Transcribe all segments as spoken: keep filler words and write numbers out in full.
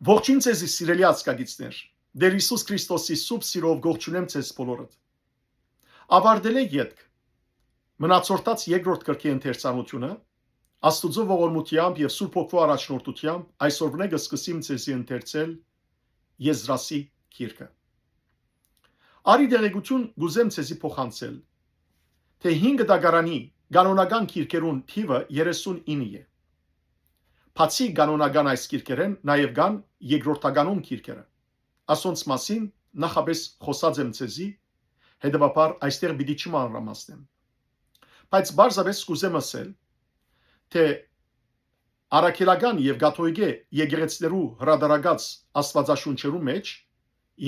Ողջույն ձեզի, սիրելի ազգագիցներ։ Տէր Յիսուս Քրիստոսի սուրբ սիրով կողջունեմ ձեզ բոլորդ։ Աւարտելէ ետք, մնացորդաց երկրորդ գրքի ընթերցանութիւնը, Աստուծոյ ողորմութեամբ եւ Սուրբ Հոգւոյ առաջնորդութեամբ այսօրվնէ կը սկսիմ ձեզի ընթերցել Եզրասի գիրքը։ Արի տեղեկութիւն կ'ուզեմ ձեզի փոխանցել, թէ հինգ դագարանի կանոնական գիրքերուն թիւը երեսուն ինը է։ Բացի կանոնական այս գիրքերէն, նաեւ կան երկրորդականուն գիրքերը։ Ասոնց մասին նախապէս խօսած եմ ձեզի, հետեւաբար այստեղ պիտի չմանրամասնեմ։ Բայց պարզապէս կ'ուզեմ ըսել, թէ առաքելական եւ կաթողիկէ եկեղեցիներու հրատարակած Աստուածաշունչերու մէջ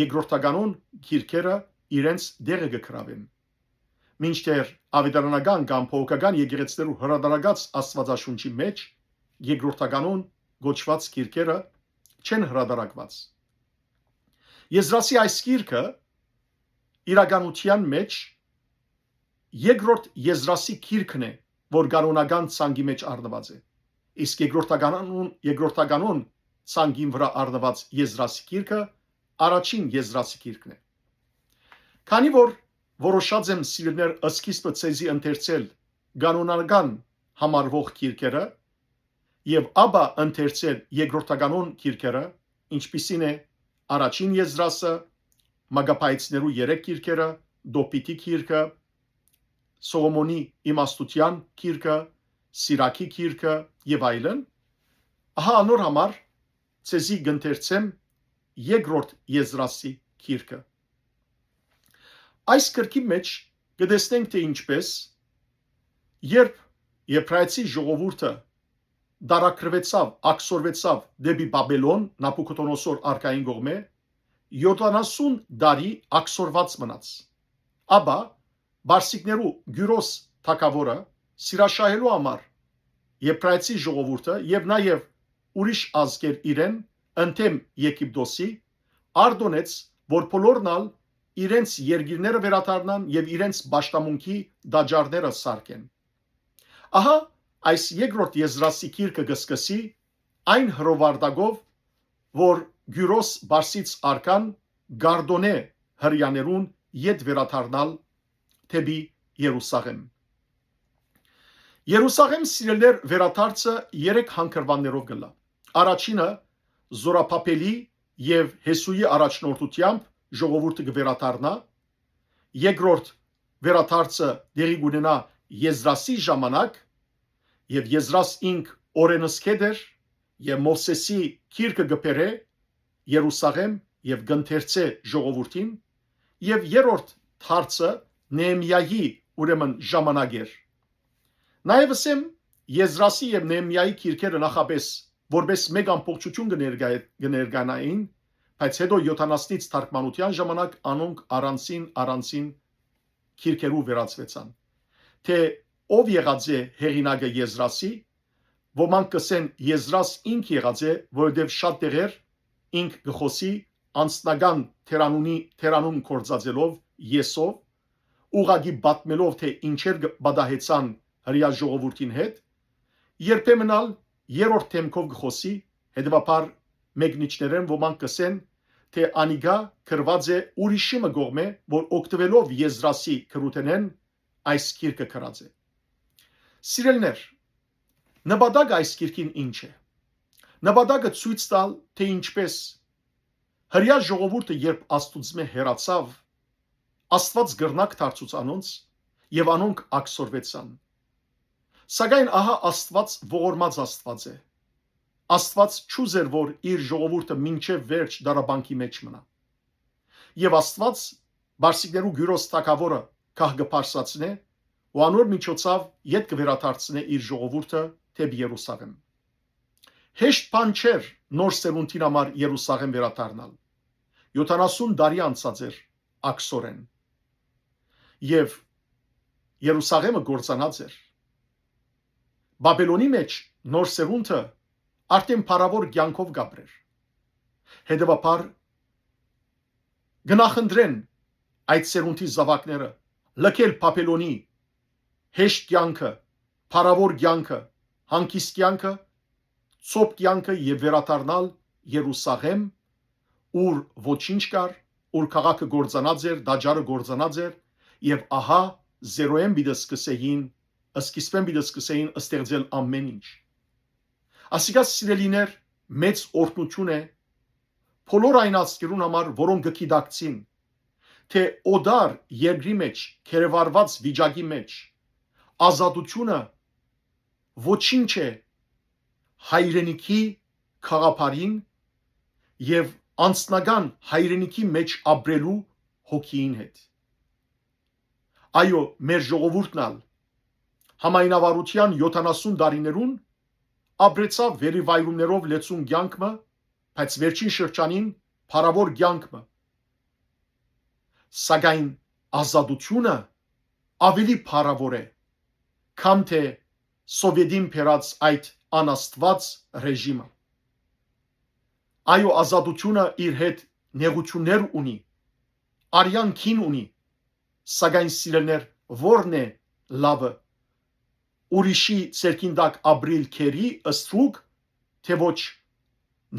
երկրորդականուն գիրքերը իրենց տեղը կը գրաւեն, մինչդեռ աւետարանական կամ բողոքական եկեղեցիներու հրատարակած Աստուածաշունչի մէջ երկրորդականուն կոչուած գիրքերը չեն հրատարակուած։ Եզրասի այս գիրքը իրականութեան մէջ երկրորդ Եզրասի գիրքն է, որ կանոնական ցանկի մէջ առնուած է, իսկ երկրորդականուն, երկրորդականուն ցանկին վրայ առնուած Եզրասի գիրքը առաջին Եզրասի գիրքն է։ Քանի որ որոշած եմ, սիրելիներ, սկիզբը ձեզի ընթերցել կանոնական համարվող գիրքերը եւ ապա ընթերցել երկրորդականուն գիրքերը, ինչպիսին է առաջին Եզրասը, Մագապայեցիներու երեք գիրքերը, Տոպիտի գիրքը, Սողոմոնի իմաստութեան գիրքը, Սիրակի գիրքը եւ այլն, ահա անոր համար ձեզի կ'ընթերցեմ երկրորդ Եզրասի գիրքը։ Այս գրքի մէջ կը տեսնենք, թէ ինչպէս, երբ Եբրայեցի ժողովուրդը դարակրուեցաւ, աքսորուեցաւ դէպի Բաբելոն Նաբուքդոնոսոր արքային կողմէ, յոթանասուն տարի աքսորուած մնաց։ Ապա պարսիկներու Կիւրոս թագաւորը սիրաշահելու համար Եբրայեցի ժողովուրդը եւ նաեւ ուրիշ ազգեր իրեն ընդդէմ Եգիպտոսի արտոնեց, որ բոլորն ալ իրենց երկիրները վերադառնան եւ իրենց պաշտամունքի տաճարները սարքեն։ Ահա այս երկրորդ Եզրասի գիրքը կը սկսի այն հրովարտակով, որ Կիւրոս պարսից արքան կարտոնէ հրեաներուն յետ վերադառնալ դէպի Երուսաղէմ։ Երուսաղէմ, սիրելիներ, վերադարձը երեք հանգրուաններով կ'ըլլայ։ Առաջինը Զորաբաբելի եւ Յեսուի առաջնորդութեամբ ժողովուրդը կը վերադառնայ, երկրորդ վերադարձը տեղի կ'ունենայ Եզրասի ժամանակ, եւ Եզրաս ինք օրէնսգետ էր եւ Մովսէսի գիրքը կը բերէ Երուսաղէմ եւ կ'ընթերցէ ժողովուրդին, եւ երրորդ դարձը Նեհեմիայի, ուրեմն, ժամանակ էր։ Նաեւ ըսեմ, Եզրասի եւ Նեհեմիայի գիրքերը նախապէս որպէս մէկ ամբողջութիւն կը ներկայ-, կը ներկայանային, բայց հետո յոթանասնից թարգմանութեան ժամանակ անոնք առանձին, առանձին գիրքերու վերածուեցան։ Թէ ով եղած է հեղինակը Եզրասի, ոմանք կ'ըսեն Եզրաս ինք եղած է, որովհետեւ շատ տեղեր ինք կը խօսի անձնական թերանունի, թերանուն գործածելով Եսով, ուղղակի պատմելով, թէ ինչեր կը պատահեցան հրեայ ժողովուրդին հետ, երբեմն ալ երրորդ դեմքով կը խօսի, հետեւաբար մեկնիչներէն ոմանք կ'ըսեն, թէ անիկա գրուած է ուրիշի մը կողմէ, որ օգտուելով Եզրասի գրութենէն այս գիրքը գրած է։ Սիրելիներ, նպատակը այս գիրքին ինչ է։ Նպատակը ցոյց տալ, թէ ինչպէս հրեայ ժողովուրդը երբ Աստուծմէ հեռացաւ, Աստուած կրնակ դարձուց անոնց եւ անոնք աքսորուեցան։ Սակայն ահա Աստուած ողորմած Աստուած է։ Աստուած չուզեր, որ իր ժողովուրդը մինչեւ վերջ դարաբանքի մէջ մնայ։ Եւ Աստուած պարսիկներու Կիւրոս թագաւորը գահ կը բարձրացնէ ու անոր միջոցաւ յետ կը վերադարձնէ իր ժողովուրդը դէպի Երուսաղէմ։ Հեշտ բան չէր նոր սերունդին համար Երուսաղէմ վերադառնալ։ Յոթանասուն տարի անցած էր աքսորէն։ Եւ Երուսաղէմը կործանած էր։ Բաբելոնի մէջ նոր սերունդը արդեն փառաւոր կեանքով կ'ապրէր։ Հետեւաբար, կը նախընտրեն այդ սերունդի զաւակները լքել Բաբելոնի հեշտ կեանքը, փառաւոր կեանքը, հանգիստ կեանքը, ցոփ կեանքը եւ վերադառնալ Երուսաղէմ, ուր ոչինչ կար, ուր քաղաքը կործանած էր, տաճարը կործանած էր, եւ ահա, զերոյէն պիտի սկսէին, սկիզբէն պիտի սկսէին ստեղծել ամէն ինչ։ Ասիկա, սիրելիներ, մեծ օրհնութիւն է բոլոր այն ազգերուն համար, որոնք կը գիտակցին, թէ օտար երկրի մէջ, գերեվարուած վիճակի մէջ, ազատութիւնը ոչինչ է հայրենիքի գաղափարին եւ անձնական հայրենիքի մէջ ապրելու հոգիին հետ։ Այո, մեր ժողովուրդն ալ համայնավարութեան յոթանասուն տարիներուն ապրեցաւ վերիվայրումներով լեցուն կեանք մը, բայց վերջին շրջանին փառաւոր կեանք մը։ Սակայն ազատութիւնը աւելի փառաւոր է, քան թէ Սովետին բերած այդ անաստուած ռեժիմը։ Այո, ազատութիւնը իր հետ նեղութիւններ ունի, արեան գին ունի, սակայն, սիրելիներ, ո՞րն է լաւը։ Ուրիշի ձեռքին տակ ապրիլ գերի, ստրուկ, թէ ոչ,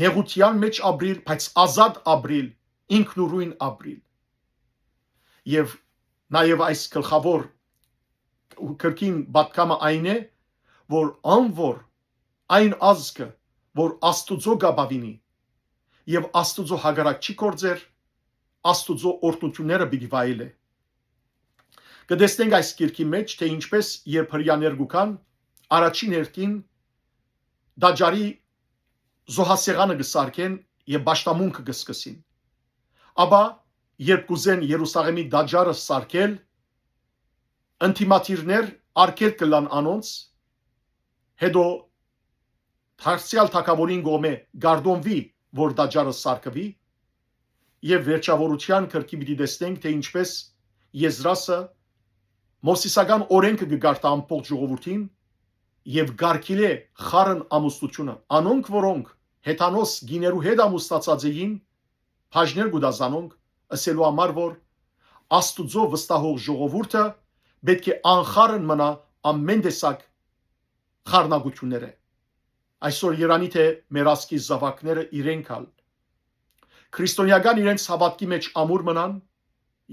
նեղութեան մէջ ապրիլ, բայց ազատ ապրիլ, ինքնուրոյն ապրիլ։ Եւ նաեւ այս գլխաւոր ու կրկին պատգամը այն է, որ անոր այն ազգը, որ Աստուծոյ կ'ապաւինի եւ Աստուծոյ հակառակ չի գործեր, Աստուծոյ օրհնութիւնները պիտի վայելէ։ Կը տեսնենք այս գիրքի մէջ, թէ ինչպէս երբ հրեաներ կու գան, առաջին հերթին տաճարի զոհասեղանը կը սարքեն եւ պաշտամունքը կը սկսին։ Ապա, երբ կ'ուզեն Երուսաղէմի տաճարը սարքել, ընդդիմադիրներ արգելք կ'ըլլան անոնց, հետո դարձեալ թագաւորին կողմէ կ'արտոնուի, որ տաճարը սարքուի, եւ վերջաւորութեան կրկին պիտի տեսնենք, թէ ինչպէս Եզրասը մովսիսական օրէնքը կը կարդայ ամբողջ ժողովուրդին եւ կ'արգիլէ խառն ամուսնութիւնը։ Անոնք, որոնք հեթանոս կիներու հետ ամուսնացած էին, բաժներ կու տայ զանոնք, ըսելու համար, որ Աստուծոյ վստահող ժողովուրդը պէտք է անխառն մնայ ամէն տեսակ խառնակութիւններէ։ Այսօր երանի թէ մեր ազգի զաւակները իրենք ալ քրիստոնեական իրենց հաւատքի մէջ ամուր մնան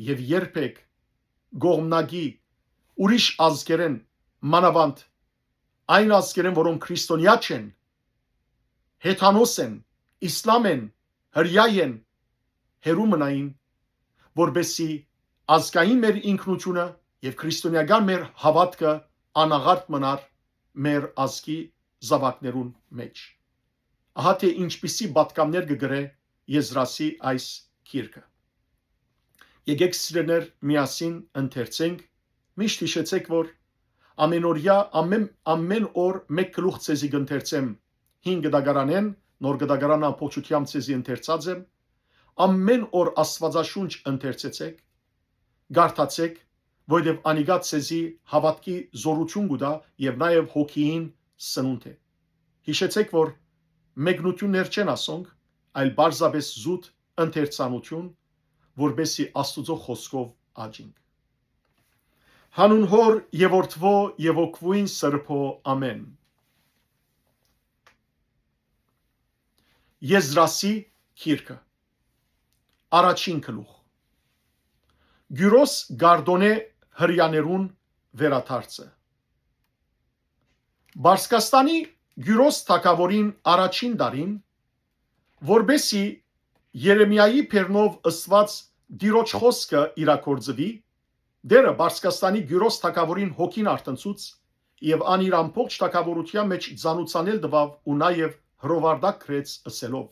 եւ երբեք կողմնակի ուրիշ ազգերէն, մանաւանդ այն ազգերէն, որոնք քրիստոնեայ չեն, հեթանոս են, իսլամ են, հրեայ են, հեռու մնային, որպէսզի ազգային մեր ինքնութիւնը եւ քրիստոնեական մեր հաւատքը անաղարտ մնար մեր ազգի զաւակներուն մէջ։ Ահա թէ ինչպիսի պատգամներ կը կրէ Եզրասի այս գիրքը։ Եկէք, սիրելիներ, միասին ընթերցենք, միշտ յիշեցէք, որ ամենօրեայ, ամէն, ամէն օր մէկ գլուխ ձեզի կ'ընթերցեմ հին կտակարանէն, նոր կտակարանը ամբողջութեամբ ձեզի ընթերցած եմ, ամէն օր Աստուածաշունչ ընթերցեցէք, կարդացէք, որովհետեւ անիկա ձեզի հաւատքի զօրութիւն կու տայ եւ նաեւ հոգիին սնունդ է։ Յիշեցէք, որ մեկնութիւններ չեն ասոնք, այլ պարզապէս զուտ ընթերցանութիւն, որպէսզի Աստուծոյ խօսքով աճինք։ Հանուն Հօր եւ Որդւոյ եւ Հոգւոյն Սրբոյ, ամէն։ Եզրասի գիրքը, առաջին գլուխ։ Կիւրոս Գարդոնէ հրեաներուն վերադարձը։ Պարսկաստանի Կիւրոս թագաւորին առաջին տարին, որպէսզի Երեմիայի բեռնով ըսուած Տիրոջ խօսքը իրագործուի, Տէրը Պարսկաստանի Կիւրոս թագաւորին հոգին արթնցուց եւ ան իր ամբողջ թագաւորութեան մէջ ծանուցանել տուաւ ու նաեւ հրովարտակ գրեց, ըսելով.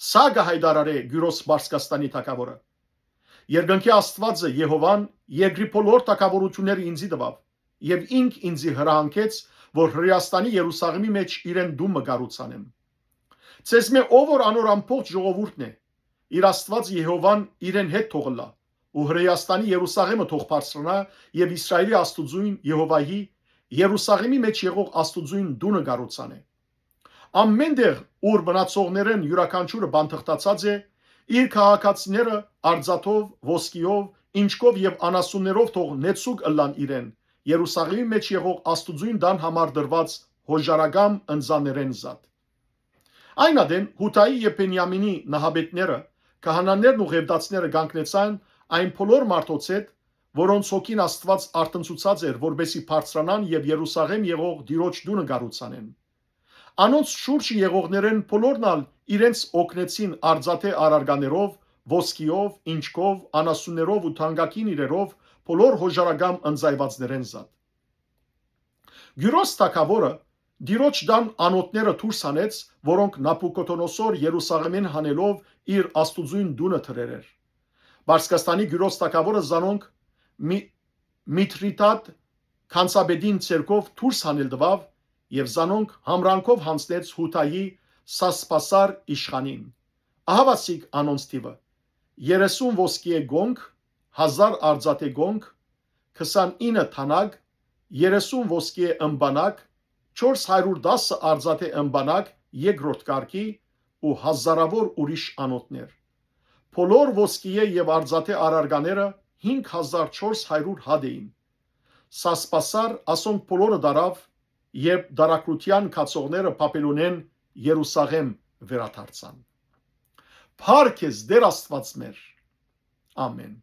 «Սա կը յայտարարէ Կիւրոս Պարսկաստանի թագաւորը. Երկնքի Աստուածը Եհովան երկրի բոլոր թագաւորութիւնները ինծի տուաւ, եւ ինք ինծի հրահանգեց, որ Հրեաստանի Երուսաղէմի մէջ իրեն տուն մը կառուցանեմ։ Ձեզմէ ով որ անոր ամբողջ ժողովուրդն է, իր Աստուած Եհովան իրեն հետ թող ըլլայ, ու Հրեաստանի Երուսաղէմը թող բարձրանայ եւ Իսրայէլի Աստուծոյն Եհովայի Երուսաղէմի մէջ եղող Աստուծոյն տունը կառուցանէ։ Ամէն տեղ, ուր մնացողներէն իւրաքանչիւրը բանթղթացած է, իր քաղաքացիները արծաթով, ոսկիով, ինչկով եւ անասուններով թող նեցուկ ըլլան իրեն, Երուսաղէմի մէջ եղող Աստուծոյն տան համար տրուած յօժարական ընծաներէն զատ։ Այն ատեն Յուդայի եւ Բենիամինի նահապետները, քահանաներն ու ղեւտացիները կանգնեցան այն բոլոր մարդոց հետ, որոնց հոգին Աստուած արթնցուցած էր, որպէսզի բարձրանան եւ Երուսաղէմ եղող Տիրոջ տունը կառուցանեն։ Անոնց շուրջը եղողներէն բոլորն ալ իրենց օգնեցին արծաթէ առարկաներով, ոսկիով, ինչկով, անասուններով ու թանկագին իրերով, բոլոր յօժարակամ ընծայուածներէն զատ։ Կիւրոս թագաւորը Տիրոջ տան անոթները դուրս հանեց, որոնք Նաբուքոդոնոսոր Երուսաղէմէն հանելով իր Աստուծոյն տունը դրեր էր։ Պարսկաստանի Կիւրոս թագաւորը զանոնք Մի-, Միթրիդատ գանձապետին ձեռքով դուրս հանել տուաւ եւ զանոնք համրանքով յանձնեց Յուդայի Սասպասար իշխանին։ Ահաւասիկ անոնց թիւը. երեսուն ոսկիէ կոնք, հազար արծաթէ կոնք, քսանինը թանակ, երեսուն ոսկիէ ըմպանակ, չորս հարիւր տասը արծաթէ ըմպանակ երկրորդ կարգի ու հազարաւոր ուրիշ անոթներ։ Բոլոր ոսկիէ եւ արծաթէ առարկաները հինգ հազար չորս հարիւր հատ էին։ Սասպասար ասոնք բոլորը տարաւ, երբ դարակրութեան գացողները Բաբելոնէն Երուսաղէմ վերադարձան։ Փառք ես, Տէր Աստուած մեր։ Ամեն։